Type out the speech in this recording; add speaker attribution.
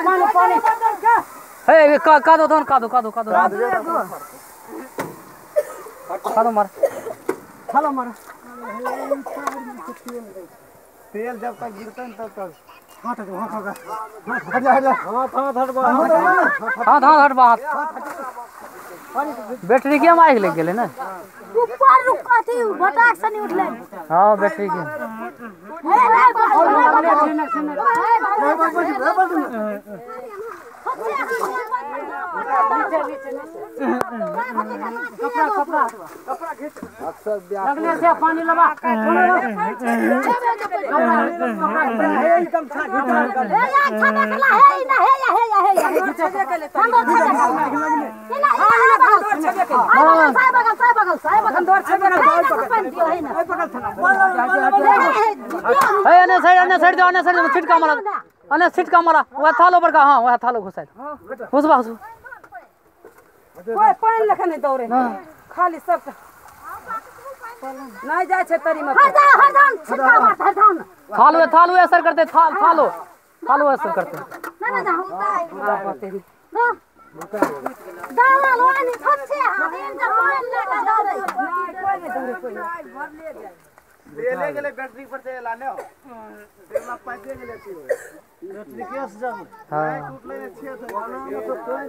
Speaker 1: पानी पानी
Speaker 2: हे का दो धन का दो का दो का दो का दो मार
Speaker 1: थालो मार
Speaker 3: तेल जब तक गिरता है तब तक
Speaker 1: हाथ हाथ हाथ
Speaker 3: हट जा हट जा हाथ हाथ हट बा
Speaker 2: हाथ हाथ हट बा बैटरी के माइक ले गेले ना
Speaker 4: ऊपर रुक अथी भटाक से नहीं उठले।
Speaker 2: हां बैटरी के
Speaker 1: कपड़ा कपड़ा
Speaker 3: कपड़ा खींच अक्सर
Speaker 1: लगने से पानी लगा
Speaker 3: हे एकदम छा
Speaker 4: हे या छा देखला हे ना हे या हे या हे या हम ना साई बगल साई बगल साई बगल
Speaker 1: दौड़ छे बगल
Speaker 4: हे ना
Speaker 1: बगल था
Speaker 2: हे अने साइड जाओ अने साइड छिटका मारा अने छिटका मारा वह थालो पर का। हां वह थालो घुसा घुसबा घुस
Speaker 1: कोई पानी लखन नहीं दौड़े खाली सब नहीं जाय छै तरी में
Speaker 4: हर जान छिटका मार हर जान
Speaker 2: थालो थालो असर करते थाल थालो थालो असर करते
Speaker 4: ना ना जा ना दावा लोनी छछे हाथ जब पानी लगा दौड़े
Speaker 1: कोई नहीं दौड़े कोई नहीं
Speaker 3: ले गेले बैटरी पर से लाने हो तेल पाइप गेले छी बैटरी के से जम
Speaker 2: हां
Speaker 3: टूटले ने छिए तो कोई